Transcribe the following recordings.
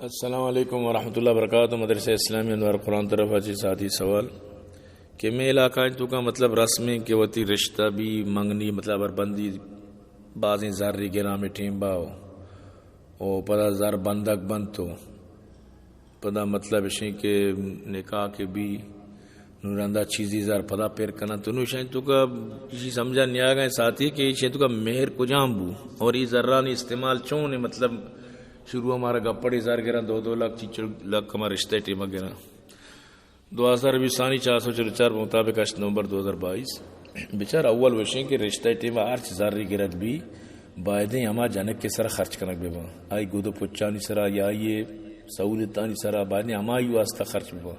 السلام علیکم ورحمۃ اللہ وبرکاتہ۔ مدرسہ اسلامی انوار قرآن طرف اچی ساتھی سوال کہ مئے علاقہ انت تو کا مطلب رسم انت کہ وتی رشتہ بی منگنی، مطلب ہر بندی بازیں زر گرام ٹیم باو او پدا زر بندگ بنت تو پدا مطلب اشیں کہ نکاح کہ بی نوں رندا چیزی زر پدا پر کنن تو نوں اشیں تو کا کسی سمجھا نیاگا ساتھی کہ اشیں تو کا مہر کجام بو اور یہ زرانی استعمال چون ہے؟ مطلب شروع ہمارا گپڑی زر گرن دو دو لاکھ چیچو لاکھ ہمارا رشتہ ٹیم گرن۔ دو ہزار بیسانی چار سو چل چار مطابق ہشت نومبر دو ہزار بائیس۔ بچار اول وشیں کہ رشتہ ٹیم ہرچ زر گرگ بی بایدیں ہما جنک کے سر خرچ کنگ بباں، آئی گد و پچانی سرا یا آئی سہولتانی سرا بایدیں ہمائی واسطہ خرچ بباں۔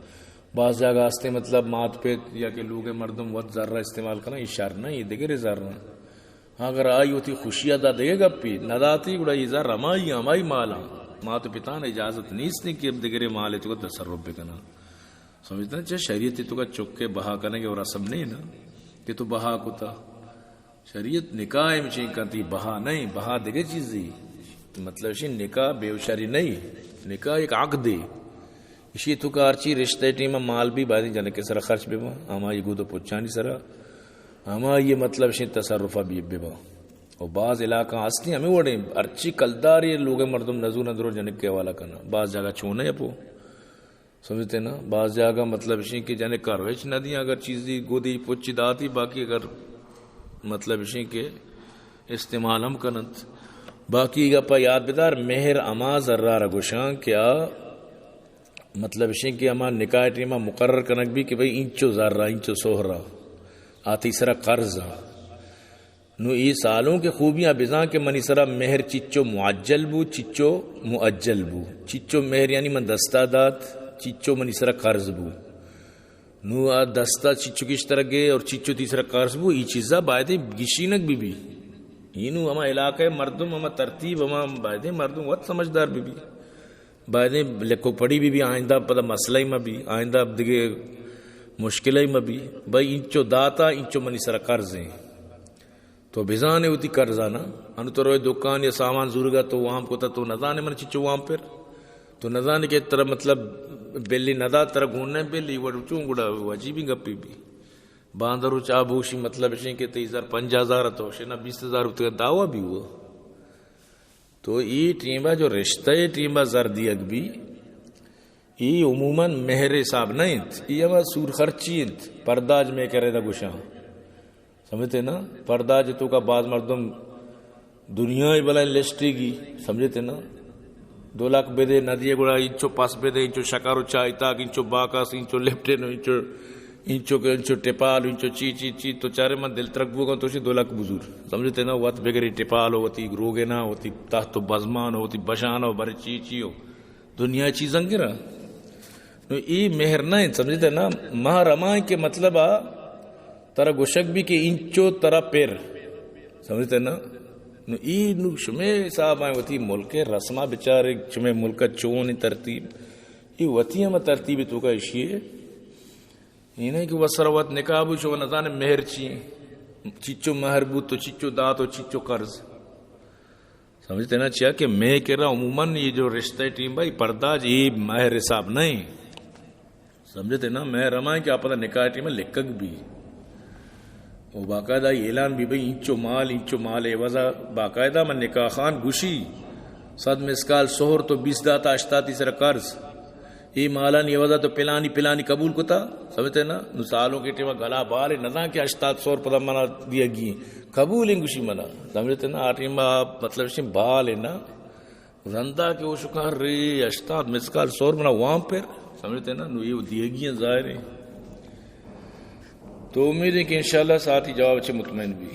باز جاگہ ہستیں مطلب مات پت یا کہ لوگ مردم وت زر استعمال کنن، یہ شر نہ، یہ دگرے زر نہ۔ اگر آئی وتی خوشی ادا دگہ گپی نداتی گڑا یہ زر ہمائی، ہمائی مالاں۔ مات و پتان اجازت نیست کہ دگرے مال تو تصرف بکنن۔ سمجھتا چہ شریعت تو کا چکے بہا کنگ اور رسم نہیں نا کہ تو بہا کتا۔ شریعت نکاح ہمچین کنتی، بہا نہیں، بہا دگہ چیزی۔ مطلب اشی نکاح بے ہوشاری نہیں، نکاح ایک عقد ہے۔ اشی تو کا ہرچی رشتہ ٹیم مال بھی بایدیں جنک کے سر خرچ بباں، ہما یہ گد و پچانی سرا، ہما یہ مطلب اشی تصرفہ بھی بباں۔ اور بعض علاقہ ہستی ہمیں وڑیں ہرچی کلداری لوگ مردم نزور اندرو جنک کے حوالہ کرنا، بعض جگہ چونے پو۔ سمجھتے نا؟ بعض جاگہ مطلب اشیں کہ جنے کار ہچ نہ دیں، اگر چیزی گودی پچی داتی، باقی اگر مطلب اشیں کہ استعمال ہم کننت۔ باقی گپا یاد بدار، مہر ہما زرا را گوشاں کہ آ مطلب اشیں کہ ہما نکاح ٹیما مقرر کنگ بی کہ بھئی انچو زرا، انچو سہرا، آ تئی سرا قرض آ۔ نو اے سالونک ء خوبیاں بزاں کہ منی سرا مہر چچو معجل بو، چچو مؤجل بو۔ چچو مہر یعنی من دستا دات، چچو منی سرا قرض بو۔ نو آ دستا چچو گیشتر گے اور چچو تئی سرا قرض بو، ای چیزا بایدیں گشینگ بہ بی۔ ای نو ہما علاقہ مردم، ہما ترتیب، ہما بایدیں مردم وت سمجھدار بہ بی۔ بایدیں لکھو پڑھی بہ بی، آئندہ پدا مسئلہ ہی مہ بی، آئندہ دگہ مشکل ہی مہ بی۔ بھئی انچو داتا، انچو منی سرا قرض ہیں۔ تو بزانے وتی قرضانا، انو تو روئے دکان یا سامان زورگا تو وام کتا، تو نزانے من چچو وام پر۔ تو نزانے کہ ترا مطلب بلی ندا، ترا گون نہ بلی، وڑ چون گڑا عجیبی گپی بی۔ باندر و چا بوشی مطلب اشیں کہ تئی زر پنجاہ ہزار تو شنا بیست ہزار تو دعوی بی ہوا۔ تو ای ٹیما جو رشتہ ٹیما زر دیگ بی، ای عموماً مہر حساب نہ انت، ای ہما سور خرچی انت، پرداج میں کرے دا گوشاں۔ سمجھتے نا؟ پرداج تو کا بعض مردم دنیا ہی بلائیں لسٹی گی، سمجھتے نا؟ دو لاکھ بدے نہ دیے گڑا انچو پس بدے، انچو شکر و چائے تاک، انچو باکس، انچو لیپٹن، انچو، انچو، انچو ٹپال، انچو چی، چی، چی، تو چارے من دل ترک بوگا تو شی دو لاکھ بزور۔ سمجھتے نا؟ وت بگری ٹپال ہو، وتی روگنا، وتی تحت و بزمان ہو، وتی بشان ہو، بر چی، چی ہو۔ دنیا چیزاں گرا۔ نو ای مہر نہ انت، سمجھتے نا؟ مہر ہما کہ مطلب آ ترا گوشگ بی کہ انچو ترا پر۔ سمجھتے نا؟ نو ای نو شمے حساب آئیں وتی ملک رسما بچارے، شمے ملک چون ترتیب۔ ای وتی ہم ترتیب تو کا اشی ہے۔ ای نہیں کہ وسر وت نکاح بو، شو نزانے مہر چی، چچو مہر بو تو چچو دات و چچو قرض۔ سمجھتے نا؟ چیا کہ میں کرا عموماً یہ جو رشتہ ٹیم بھائی پرداج یہ مہر حساب نہیں۔ سمجھتے نا؟ مہر ہمائیں کہ آپ نکاح ٹیم لکھگ بھی۔ وہ باقاعدہ اعلان بھی بھائی انچو مال، انچو مال عوضا باقاعدہ من نکاح خان گشی صد مسکال سہر تو بیس داتا اشتاتی سر قرض۔ اے مالانی عوضا تو پلانی پلانی قبول کتا، سمجھتے نا؟ نو سالوں کے ٹیما گلا بال نہ داں کہ اشتاد سور پدا منا دیگی۔ قبول ہیں گوشی منا، سمجھتے نا؟ آ ٹیما مطلب شی بال ہے نا۔ رندا کہ وہ شکار رے اشتاد مسکال سور منا وام پر، سمجھتے نا؟ نو یہ دیگی ہیں ظاہر ہے۔ تو امید ہے کہ انشاءاللہ ساتھی جواب اچھے مطمئن بھی۔